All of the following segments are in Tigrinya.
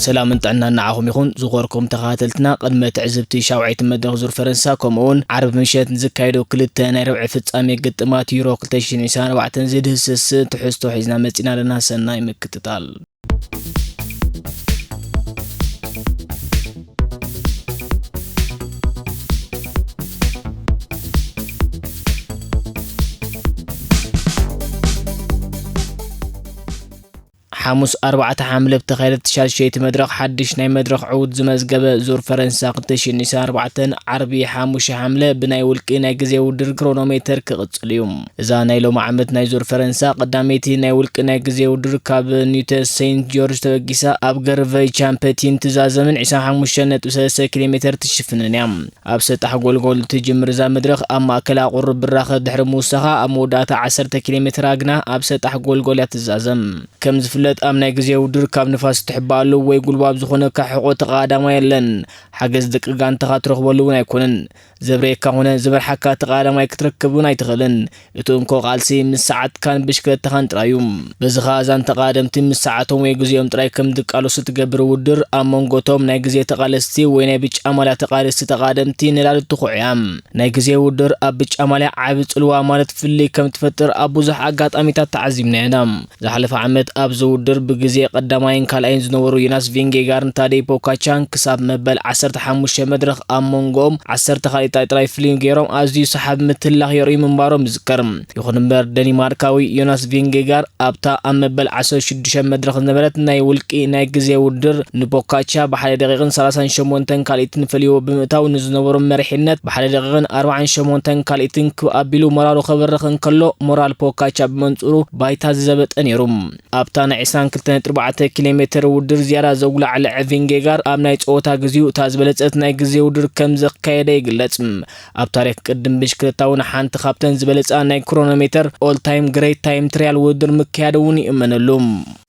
ሰላምን ጥዕናን ንዓኹም ይኹን። ዝኸበርኩም ተኸታተልትና፣ ቅድመ ትዕዝብቲ ሻውዓይቲ መድረኽ ዙር ፈረንሳ፣ ከምኡ እውን ዓርቢ ምሸት ንዝካየዱ ክልተ ናይ ረብዒ ፍጻሜ ግጥማት ዩሮ ክልተ ሽሕን ዕስራን ኣርባዕተን ዝድህስስ ትሕዝቶ ሒዝና መጺና ኣለና። ሰናይ ምክትታል። ሓሙስ ኣርባዕተ ሓምለ ብተኻየደት ሻድሸይቲ መድረኽ ሓድሽ ናይ መድረኽ ዕዉት ዝመዝገበ ዙር ፈረንሳ ክልተ ሽሕን ዕስራን ኣርባዕተን ዓርቢ ሓሙሽተ ሓምለ ብናይ ውልቂ ናይ ግዜ ውድድር ክሮኖሜተር ክቕጽል እዩ። እዛ ናይ ሎሚ ዓመት ናይ ዙር ፈረንሳ ቀዳመይቲ ናይ ውልቂ ናይ ግዜ ውድድር ካብ ኒውተ ሴንት ጆርጅ ተበጊሳ ኣብ ገርቨይ ቻምፐቲን ትዛዘምን ዕስራን ሓሙሽተን ነጥቢ ሰለስተ ኪሎ ሜተር ትሽፍንን እያ። ኣብ ሰጣሕ ጎልጎል ትጅምር እዛ መድረኽ ኣብ ማእከላ ቁሩብ ብራኸ ድሕሪ ምውሳኻ ኣብ መወዳእታ ዓሰርተ ኪሎ ሜትራ ግና ኣብ ሰጣሕ ጎልጎል እያ ትዛዘም። ከም ዝፍለጥ ኣብ ናይ ግዜ ውድድር ካብ ንፋስ እትሕበኣሉ ወይ ጉልባብ ዝኾነካ ሕቖ ተቐዳዳማይ የለን። ሓገዝ ደቂ ጋንታኻ ትረኽበሉ እውን ኣይኮነን። ዘብረየካ ኾነ ዝበርሓካ ተቐዳዳማይ ክትረክብ እውን ኣይትኽእልን። እቲ እንኮ ቃልሲ ምስ ሰዓትካን ብሽክለታኻን ጥራይ እዩ። በዚ ኸኣ እዛን ተቐዳደምቲ ምስ ሰዓቶም ወይ ግዜኦም ጥራይ ከም ዝቃለሱ እትገብር ውድድር ኣብ መንጎ እቶም ናይ ግዜ ተቓለስቲ ወይ ናይ ብጫ ማልያ ተቓለስቲ ተቐዳደምቲ ነዳዲ ትኹዕ እያ። ናይ ግዜ ውድድር ኣብ ብጫ ማልያ ዓቢ ጽልዋ ማለት ፍልልይ ከም ትፈጥር ኣብ ብዙሕ ኣጋጣሚታት ተዓዚብና ኢና። ዝሓለፈ ዓመት ኣብዚ ውድድር ብግዜ ቀዳማይን ካልኣይን ዝነበሩ ዮናስ ቪንጌጋርን ታደይ ፖካቻን ክሳብ መበል ዓሰርተ ሓሙሽተ መድረኽ ኣብ መንጎኦም ዓሰርተ ካልኢታት ጥራይ ፍልልይ ገይሮም ኣዝዩ ሰሓቢ ምትላኽ የርእዩ ምንባሮም ይዝከር። ይኹን እምበር ደኒማርካዊ ዮናስ ቪንጌጋር ኣብታ ኣብ መበል ዓሰርተ ሽዱሽተ መድረኽ ዝነበረት ናይ ውልቂ ናይ ግዜ ውድድር ንፖካቻ ብሓደ ደቂቕን ሰላሳን ሸሞንተን ካልኢትን ፈልይዎ ብምእታው ንዝነበሮ መሪሕነት ብሓደ ደቂቕን ኣርባዓን ሸሞንተን ካልኢትን ክብ ኣቢሉ ሞራሉ ከበርኽ እንከሎ ሞራል ፖካቻ ብመንጽሩ ባይታ ዝዘበጠ ነይሩ። ኣብታ ናይ ዕስራን ክልተን ነጥቢ ኣርባዕተ ኪሎ ሜትር ውድድር ዝያዳ ዘጉላዕለዐ ቪንጌጋር ኣብ ናይ ጸወታ ግዜኡ እታ ዝበለጸት ናይ ግዜ ውድድር ከም ዘካየደ ይግለጽ። ኣብ ታሪኽ ቅድም ብሽክለታ እውን ሓንቲ ካብተን ዝበለጻ ናይ ክሮኖሜተር ኦል ታይም ግሬት ታይም ትሪያል ውድድር ምክያድ እውን ይእመነሉ።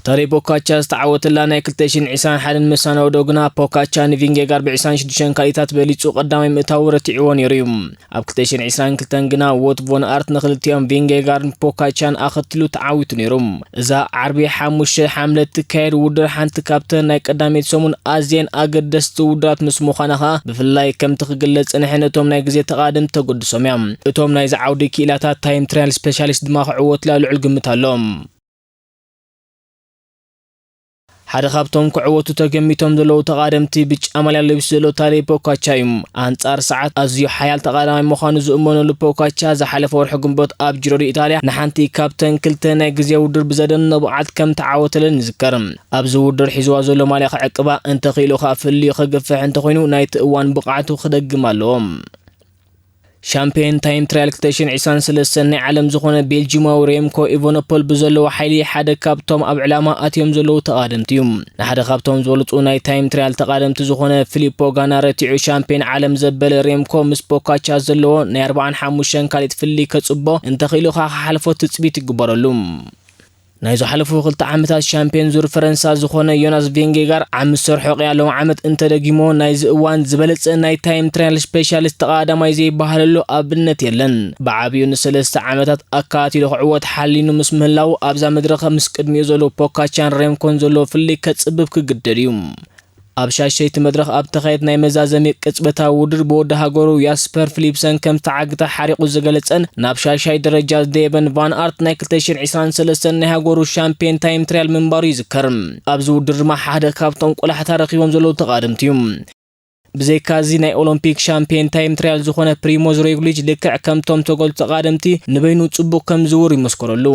ታደይ ፖካቻ ዝተዓወተላ ናይ ክልተ ሽሕን ዕስራን ሓደን መሰናዶ ግና ፖካቻ ንቪንጌጋር ብዕስራን ሽዱሽተን ካልኢታት በሊጹ ቀዳማይ ምእታው ረቲዕዎ ነይሩ እዩ። ኣብ ክልተ ሽሕን ዕስራን ክልተን ግና ዎት ቮን ኣርት ንክልቲኦም ቪንጌጋርን ፖካቻን ኣኸትሉ ተዓዊቱ ነይሩ። እዛ ዓርቢ ሓሙሽተ ሓምለ እትካየድ ውድድር ሓንቲ ካብተን ናይ ቀዳመይቲ ሰሙን ኣዝየን ኣገደስቲ ውድድራት ምስ ምዃና ኸኣ ብፍላይ ከምቲ ክግለጽ ዝጸንሐ ነቶም ናይ ግዜ ተቓደምቲ ተገድሶም እያ። እቶም ናይዚ ዓውዲ ክኢላታት ታይም ትራያል ስፔሻሊስት ድማ ክዕወትላ ልዑል ግምት ኣሎ። ሓደ ካብቶም ክዕወቱ ተገሚቶም ዘለዉ ተቓደምቲ ብጫ ማልያ ለቢሱ ዘሎ ታደይ ፖካቻ እዩ። ኣንጻር ሰዓት ኣዝዩ ሓያል ተቓዳማይ ምዃኑ ዝእመነሉ ፖካቻ ዝሓለፈ ወርሒ ግንቦት ኣብ ጂሮ ዲ ኢጣልያ ንሓንቲ ካብተን ክልተ ናይ ግዜ ውድድር ብዘደንቕ ብቕዓት ከም ተዓወተለን ይዝከር። ኣብዚ ውድድር ሒዝዋ ዘሎ ማልያ ክዕቅባ እንተኽኢሉ ከኣ ፍልልዩ ከግፍሕ እንተኾይኑ ናይቲ እዋን ብቕዓቱ ክደግም ኣለዎ። ሻምፒዮን ታይም ትራያል ክልተ ሽሕን ዕስራን ሰለስተን ናይ ዓለም ዝኾነ ቤልጂማዊ ሬምኮ ኢቮኖፖል ብዘለዎ ሓይሊ ሓደ ካብቶም ኣብ ዕላማ ኣትዮም ዘለዉ ተቓደምቲ እዩ። ንሓደ ካብቶም ዝበለጹ ናይ ታይም ትራያል ተቓደምቲ ዝኾነ ፊሊፖ ጋና ረቲዑ ሻምፒዮን ዓለም ዘበለ ሬምኮ ምስ ፖካቻ ዘለዎ ናይ ኣርባዓን ሓሙሽተን ካልኢት ፍልልይ ከጽቦ እንተኽኢሉ ከኣ ክሓልፎ ትጽቢት ይግበረሉ። ናይ ዝሓለፉ ክልተ ዓመታት ሻምፒዮን ዙር ፈረንሳ ዝኾነ ዮናስ ቬንጌጋር ዓሚ ዝሰርሖ ቅያ ሎም ዓመት እንተደጊሞ ናይዚ እዋን ዝበለጸ ናይ ታይም ትራያል ስፔሻሊስት ተቓዳማይ ዘይበሃለሉ ኣብነት የለን። ብዓብዩ ንሰለስተ ዓመታት ኣካቲሉ ክዕወት ሓሊኑ ምስ ምህላው ኣብዛ መድረኽ ምስ ቅድሚኡ ዘሎ ፖካቻን ሬምኮን ዘሎ ፍልልይ ከጽብብ ክግደድ እዩ። ኣብ ሻሸይቲ መድረኽ ኣብ ተኻየድ ናይ መዛዘሚ ቅጽበታዊ ውድድር ብወዲ ሃገሩ ያስፐር ፊሊፕሰን ከም ዝተዓግተ ሓሪቑ ዝገለጸን ናብ ሻሻይ ደረጃ ዝደየበን ቫን ኣርት ናይ ክልተ ሽሕን ዕስራን ሰለስተን ናይ ሃገሩ ሻምፒዮን ታይም ትራያል ምንባሩ ይዝከር። ኣብዚ ውድድር ድማ ሓደ ካብቶም ቆላሕታ ረኺቦም ዘለዉ ተቓደምቲ እዩ። ብዘይካዚ ናይ ኦሎምፒክ ሻምፒዮን ታይም ትራያል ዝኾነ ፕሪሞዝ ሮግሊች ልክዕ ከምቶም ተገልጹ ተቓደምቲ ንበይኑ ጽቡቕ ከም ዝውር ይመስከረሉ።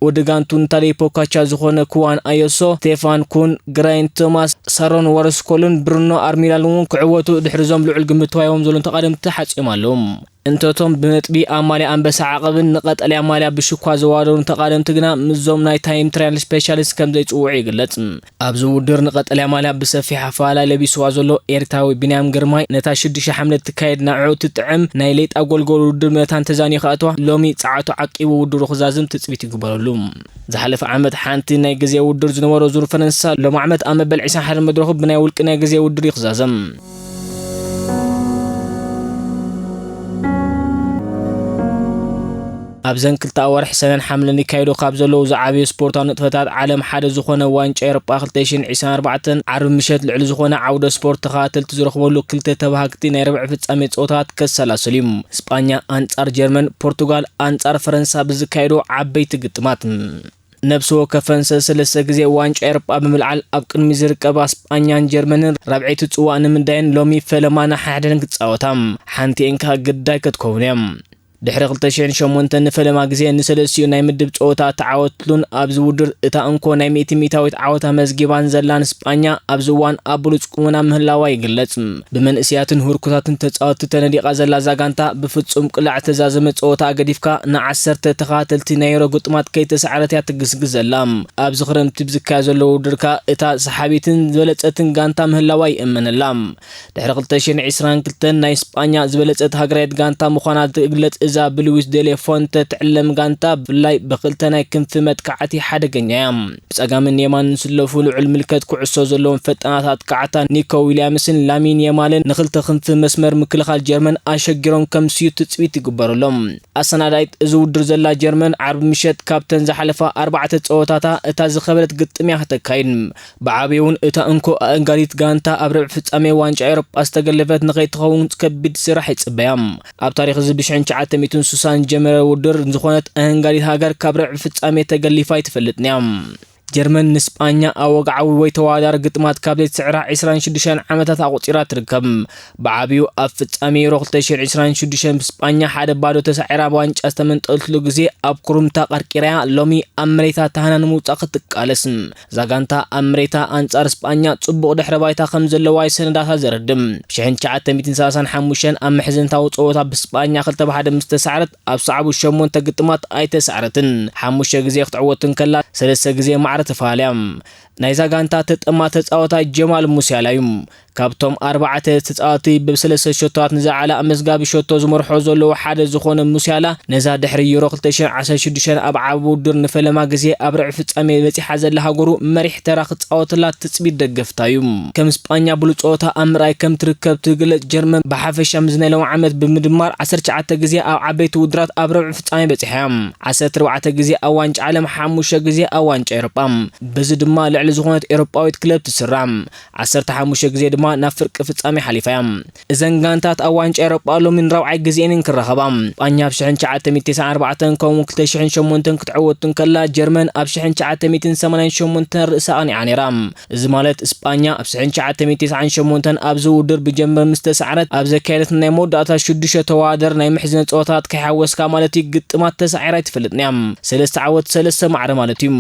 ወዲ ጋንቱ ንታደይ ፖካቻ ዝኾነ ኩዋን ኣዮሶ፣ ስቴፋን ኩን፣ ግራይንት ቶማስ፣ ሳሮን ወረስኮልን ብሩኖ ኣርሚላን እውን ክዕወቱ ድሕሪ እዞም ልዑል ግምት ተዋሂቦም ዘለዉ ተቓደምቲ ተሓጺኦም ኣለዉ። እንተቶም ብነጥቢ ኣብ ማልያ ኣንበሳ ዓቐብን ንቐጠልያ ማልያ ብሽኳ ዘዋደሩን ተቓደምቲ ግና ምስዞም ናይ ታይም ትራያል ስፔሻሊስት ከም ዘይጽውዑ ይግለጽ። ኣብዚ ውድድር ንቐጠልያ ማልያ ብሰፊሕ ኣፈላላይ ለቢስዋ ዘሎ ኤርትራዊ ቢንያም ግርማይ ነታ ሽዱሽተ ሓምለ እትካየድ ንዕኡ እትጥዕም ናይ ሌጣ ጎልጎል ውድድር መታን ተዛንዩ ክኣትዋ ሎሚ ጸዓቱ ዓቂቡ ውድድሩ ክዛዝም ትጽቢት ይግበረሉ። ዝሓለፈ ዓመት ሓንቲ ናይ ግዜ ውድድር ዝነበሮ ዙር ፈረንሳ ሎም ዓመት ኣብ መበል ዕስራን ሓደን መድረኹ ብናይ ውልቂ ናይ ግዜ ውድድር እዩ ክዛዘም። ኣብዘን ክልተ ኣዋርሕ ሰነን ሓምለን ይካየዱ ካብ ዘለዉ ዝዓበዩ ስፖርታዊ ንጥፈታት ዓለም ሓደ ዝኾነ ዋንጫ ኤሮጳ ክልተ ሽሕን ዕስራን ኣርባዕተን ዓርቢ ምሸት ልዕሊ ዝኾነ ዓውደ ስፖርት ተኸታተልቲ ዝረኽበሉ ክልተ ተባሃግቲ ናይ ርብዒ ፍጻሜ ጸወታታት ከሰላስል እዩ። ስጳኛ ኣንጻር ጀርመን፣ ፖርቱጋል ኣንጻር ፈረንሳ ብዝካየዱ ዓበይቲ ግጥማት። ነብሲ ወከፈን ሰለስተ ግዜ ዋንጫ ኤሮጳ ብምልዓል ኣብ ቅድሚ ዝርከባ ስጳኛን ጀርመንን ራብዐይቲ ጽዋእ ንምንዳየን ሎሚ ፈለማ ንሓድሕደን ክጻወታ ሓንቲኤን ከኣ ግዳይ ከትከውን እያ። ድሕሪ ክልተ ሽሕን ሸሞንተን ንፈለማ ግዜ ንሰለስቲኡ ናይ ምድብ ጸወታ እተዓወትሉን ኣብዚ ውድድር እታ እንኮ ናይ ሚእቲ ሚእታዊት ዓወት ኣመዝጊባን ዘላን ስጳኛ ኣብዚ እዋን ኣብ ብሉጽ ቁመና ምህላዋ ይግለጽ። ብመንእሰያትን ህርኩታትን ተጻወትቲ ተነዲቓ ዘላ እዛ ጋንታ ብፍጹም ቅላዕ እተዛዘመ ጸወታ ገዲፍካ ንዓሰርተ ተኸታተልቲ ናይ ዩሮ ግጥማት ከይተሳዕረት እያ ትግስግስ ዘላ። ኣብዚ ክረምቲ ብዝካየድ ዘሎ ውድድር ከኣ እታ ሰሓቢትን ዝበለጸትን ጋንታ ምህላዋ ይእመነላ። ድሕሪ ክልተ ሽሕን ዕስራን ክልተን ናይ ስጳኛ ዝበለጸት ሃገራዊት ጋንታ ምዃና ትግለጽ እዛ ብሉዊስ ዴሌ ፎንተ ትዕለም ጋንታ ብፍላይ ብክልተ ናይ ክንፊ መጥቃዕቲ ሓደገኛ እያ። ብጸጋምን የማንን ዝስለፉ ልዑል ምልከት ኩዕሶ ዘለዎም ፈጣናት ኣጥቃዕታ ኒኮ ዊልያምስን ላሚን የማልን ንክልተ ክንፊ መስመር ምክልኻል ጀርመን ኣሸጊሮም ከምስዩ ትጽቢት ይግበረሎም። ኣሰናዳኢት እዚ ውድድር ዘላ ጀርመን ዓርቢ ምሸት ካብተን ዝሓለፋ ኣርባዕተ ጸወታታ እታ ዝኸበደት ግጥምያ ከተካይድ። ብዓብዩ እውን እታ እንኮ ኣእንጋዲት ጋንታ ኣብ ርብዒ ፍጻሜ ዋንጫ ኤውሮጳ ዝተገለፈት ንኸይትኸውን ከቢድ ስራሕ ይጽበያ። ኣብ ታሪኽ እዚ ብሽሕን ትሽዓተ ሚእትን ስሳን ዝጀመረ ውድድር ዝኾነት ኣእንጋዲት ሃገር ካብ ርብዒ ፍጻሜ ተገሊፋ ኣይትፈልጥን እያ። ጀርመን ንስጳኛ ኣብ ወግዓዊ ወይ ተወዳዳሪ ግጥማት ካብ ዘይትስዕራ ዕስራን ሽዱሽተን ዓመታት ኣቑጺራ ትርከብ። ብዓብዩ ኣብ ፍጻሜ ዩሮ ክልተ ሽሕን ዕስራን ሽዱሽተን ብስጳኛ ሓደ ባዶ ተሳዒራ ዋንጫ ዝተመንጠልትሉ ግዜ ኣብ ኩሩምታ ቀርቂራያ ሎሚ ኣብ መሬታ ተሃና ንምውጻእ ክትቃለስ። እዛ ጋንታ ኣብ መሬታ ኣንጻር ስጳኛ ጽቡቕ ድሕረ ባይታ ከም ዘለዋ እዩ ሰነዳታ ዘረድም። ብሽሕን ትሽዓተ ሚእትን ሰላሳን ሓሙሽተን ኣብ መሕዘንታዊ ጸወታ ብስጳኛ ክልተ ብሓደ ምስ ተሳዕረት ኣብ ሰዓቡ ሸሞንተ ግጥማት ኣይተሳዕረትን። ሓሙሽተ ግዜ ክትዕወት እንከላ ሰለስተ ግዜ ማዕረ ተፋልያ። ናይዛ ጋንታ ተጠማ ተጻዋታይ ጀማል ሙሲያላ እዩ። ካብቶም ኣርባዕተ ተጻወቲ ብሰለስተ ሸቶታት ንዝለዓለ ኣመዝጋቢ ሸቶ ዝመርሖ ዘለዉ ሓደ ዝኾነ ሙሲያላ ነዛ ድሕሪ ዩሮ ክልተ ሽሕን ዓሰርተ ሽዱሽተን ኣብ ዓቢ ውድድር ንፈለማ ግዜ ኣብ ርብዒ ፍጻሜ በጺሓ ዘላ ሃገሩ መሪሕ ተራ ክጻወተላ ትጽቢት ደገፍታ እዩ። ከም ስጳኛ ብሉጽ ጸወታ ኣብ ምርኣይ ከም ትርከብ ትግለጽ ጀርመን ብሓፈሻ ምስዚ ናይ ሎሚ ዓመት ብምድማር ዓሰርተ ትሽዓተ ግዜ ኣብ ዓበይቲ ውድድራት ኣብ ርብዒ ፍጻሜ በጺሓ እያ። ዓሰርተ ኣርባዕተ ግዜ ኣብ ዋንጫ ዓለም፣ ሓሙሽተ ግዜ ኣብ ዋንጫ ኤውሮጳ። በዚ ድማ ልዕሊ ዝኾነት ኤውሮጳዊት ክለብ ትስራዕ። ዓሰርተ ሓሙሽተ ግዜ ድማ ናብ ፍርቂ ፍጻሜ ሓሊፋ እያ። እዘን ጋንታት ኣብ ዋንጫ ኤውሮጳ ሎሚ ንራብዓይ ግዜኤን ክራኸባ። ስጳኛ ኣብ ሽሕን ትሽዓተ ሚእትን ተስዓን ኣርባዕተን ከምኡ ክልተ ሽሕን ሸሞንተን ክትዕወት እንከላ፣ ጀርመን ኣብ ሽሕን ትሽዓተ ሚእትን ሰማንያን ሸሞንተን ርእሳ ኣቕኒዓ ነይራ። እዚ ማለት ስጳኛ ኣብ ሽሕን ትሽዓተ ሚእትን ተስዓን ሸሞንተን ኣብዚ ውድድር ብጀርመን ምስ ተሳዕረት ኣብ ዘካየደት ናይ መወዳእታ ሽዱሽተ ተወዳደር ናይ ምሕዝነ ጸወታት ከይሓወስካ ማለት እዩ ግጥማት ተሳዒራ ኣይትፈልጥን እያ። ሰለስተ ዓወት ሰለስተ ማዕረ ማለት እዩ።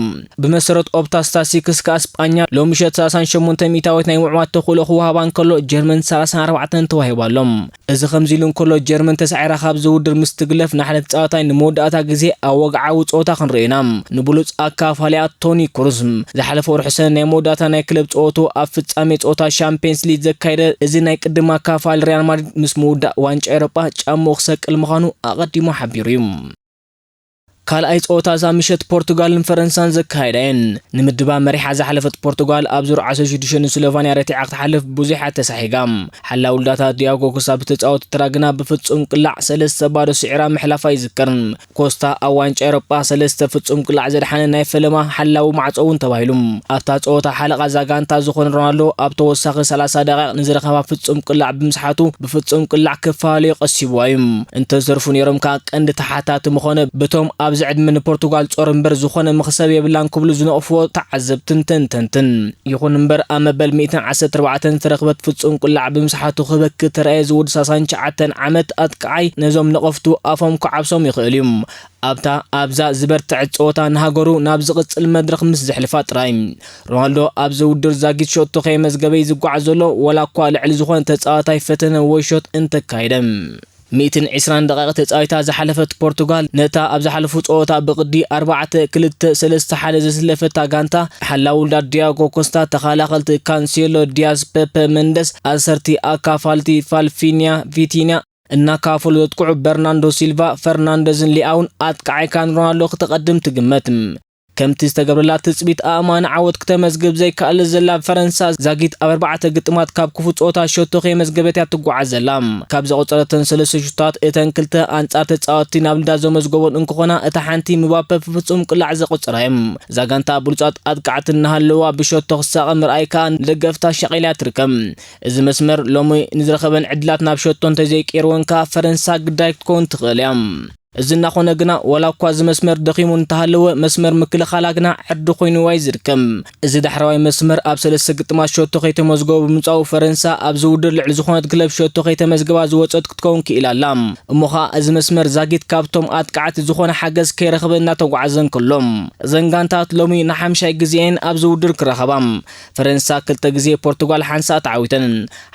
ብመሰረት ኦፕታ ስታስቲክስ ከኣ ስጳኛ ሎሚ ምሸት ሰላሳን ሸሞንተ ሚእታዊት ናይ ምዕዋት ተኽእሎ ክወሃባ እንከሎ ጀርመን ሰላሳን ኣርባዕተን ተዋሂባሎም። እዚ ከምዚ ኢሉ እንከሎ ጀርመን ተሳዒራ ካብዚ ውድድር ምስ ትግለፍ ንሓደ ተጻዋታይ ንመወዳእታ ግዜ ኣብ ወግዓዊ ጸወታ ክንርኢ ኢና። ንብሉጽ ኣካፋሊኣ ቶኒ ክሩስ ዝሓለፈ ወርሒ ሰነ ናይ መወዳእታ ናይ ክለብ ጸወቱ ኣብ ፍጻሜ ጸወታ ሻምፒየንስ ሊግ ዘካየደ እዚ ናይ ቅድም ኣካፋሊ ሪያል ማድሪድ ምስ ምውዳእ ዋንጫ ኤውሮጳ ጫምኡ ክሰቅል ምዃኑ ኣቐዲሙ ሓቢሩ እዩ። ካልኣይ ጸወታ እዛ ምሸት ፖርቱጋልን ፈረንሳን ዘካየዳ እየን። ንምድባ መሪሓ ዝሓለፈት ፖርቱጋል ኣብ ዙር ዓሰርተ ሽዱሽተ ንስሎቫንያ ረቲዓ ክትሓልፍ ብዙሕ እያ ተሳሒጋ። ሓላው ልዳታ ዲያጎ ኮስታ ብተጻወቲ ተራ ግና ብፍጹም ቅላዕ ሰለስተ ባዶ ስዒራ ምሕላፋ ይዝከር። ኮስታ ኣብ ዋንጫ ኤውሮጳ ሰለስተ ፍጹም ቅላዕ ዘድሓነ ናይ ፈለማ ሓላዊ ማዕጾ እውን ተባሂሉ። ኣብታ ጸወታ ሓለቓ እዛ ጋንታ ዝኾነ ሮናልዶ ኣብ ተወሳኺ ሰላሳ ደቂቕ ንዝረኸባ ፍጹም ቅላዕ ብምስሓቱ ብፍጹም ቅላዕ ክፈላለዮ ቀሲብዋ እዩ። እንተዝተርፉ ነይሮም ከኣ ቀንዲ ተሓታቲ ምኾነ በቶም ኣብዚ ዕድመ ንፖርቱጋል ጾር እምበር ዝኾነ መኽሰብ የብላን ክብሉ ዝነቕፍዎ ተዓዘብትን ተንተንትን። ይኹን እምበር ኣብ መበል ሚእትን ዓሰርተ ኣርባዕተን ዝተረኽበት ፍጹም ቅላዕ ብምስሓቱ ክበኪ ተራእየ ዝውድ ሰላሳን ትሽዓተን ዓመት ኣጥቃዓይ ነዞም ነቐፍቱ ኣፎም ክዓብሶም ይኽእል እዩ። ኣብታ ኣብዛ ዝበርትዐት ጸወታ ንሃገሩ ናብ ዝቕጽል መድረኽ ምስ ዘሕልፋ ጥራይ። ሮናልዶ ኣብዚ ውድድር ዛጊት ሸቶ ከየመዝገበ እዩ ዝጓዓዝ ዘሎ፣ ወላ እኳ ልዕሊ ዝኾነ ተጻዋታይ ፈተነ ወይ ሾት እንተካየደ። ሚእትን ዕስራን ደቂቕ ተጻዊታ ዝሓለፈት ፖርቱጋል ነታ ኣብ ዝሓለፉ ጸወታ ብቕዲ ኣርባዕተ ክልተ ሰለስተ ሓደ ዘስለፈታ ጋንታ ሓላው ውልዳ ዲያጎ ኮስታ፣ ተኸላኸልቲ ካንሴሎ፣ ዲያዝ፣ ፔፐ፣ መንደስ፣ ኣሰርቲ፣ ኣካፋልቲ፣ ፋልፊንያ፣ ቪቲንያ፣ እናካፈሉ ዘጥቅዑ በርናንዶ ሲልቫ፣ ፈርናንደዝን ሊኣውን ኣጥቃዓይ ካን ሮናልዶ ክተቐድም ትግመት። ከምቲ ዝተገብረላ ትጽቢት ኣእማን ዓወት ክተመዝግብ ዘይከኣለት ዘላ ፈረንሳ፣ ዛጊት ኣብ ኣርባዕተ ግጥማት ካብ ክፉት ጸወታ ሸቶ ከየመዝገበት እያ ትጓዓዝ ዘላ። ካብ ዘቑጸረተን ሰለስተ ሹታት እተን ክልተ ኣንጻር ተጻወትቲ ናብ ልዳ ዘመዝገቦን እንክኾና፣ እታ ሓንቲ ምባፐ ብፍጹም ቅላዕ ዘቑጸራ እያ። እዛ ጋንታ ብሉጻት ኣጥቃዕቲ እናሃለዋ ብሸቶ ክሳቐ ምርኣይ ከኣ ንደገፍታ ሸቒላ ትርከብ። እዚ መስመር ሎሚ ንዝረኸበን ዕድላት ናብ ሸቶ እንተዘይቀይርወን ከኣ ፈረንሳ ግዳይ ክትከውን ትኽእል እያ። እዚ እናኾነ ግና ዋላ እኳ እዚ መስመር ደኺሙ እንተሃለወ፣ መስመር ምክልኻላ ግና ዕርዲ ኮይኑዋ እዩ ዝርከብ። እዚ ዳሕረዋይ መስመር ኣብ ሰለስተ ግጥማት ሸቶ ከይተመዝገቡ ብምጻኡ ፈረንሳ ኣብዚ ውድድር ልዕሊ ዝኾነት ክለብ ሸቶ ከይተመዝገባ ዝወጸት ክትከውን ክኢላ ኣላ። እሞ ኸኣ እዚ መስመር ዛጊት ካብቶም ኣጥቃዕቲ ዝኾነ ሓገዝ ከይረኸበ እናተጓዓዘ እንከሎ፣ እዘን ጋንታት ሎሚ ንሓምሻይ ግዜኤን ኣብዚ ውድድር ክራኸባ። ፈረንሳ ክልተ ግዜ፣ ፖርቱጋል ሓንሳ ተዓዊተን፣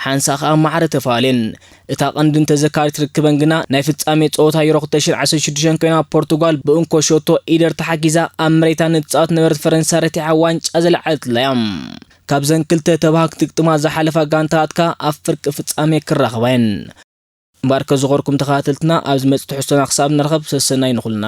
ሓንሳ ኸኣ ማዕረ ተፋልየን። እታ ቀንዲ ተዘካሪት ርክበን ግና ናይ ፍጻሜ ጸወታ ዩሮ ክልተ ሽሕን ዓሰርተ ሽዱሽተን ኮይና፣ ፖርቱጋል ብእንኮ ሸቶ ኢደር ተሓጊዛ ኣብ መሬታ ንትጻወት ነበረት ፈረንሳ ረቲሓ ዋንጫ ዘልዓለትላ እያ። ካብዘን ክልተ ተባሃግቲ ግጥማት ዝሓለፋ ጋንታታት ከኣ ኣብ ፍርቂ ፍጻሜ ክራኸባ እየን። እምበኣርከ ዝኾርኩም ተኸታተልትና፣ ኣብ ዝመጽእ ትሕዝቶና ክሳብ ንረኸብ ሰሰናይ ንኹልና።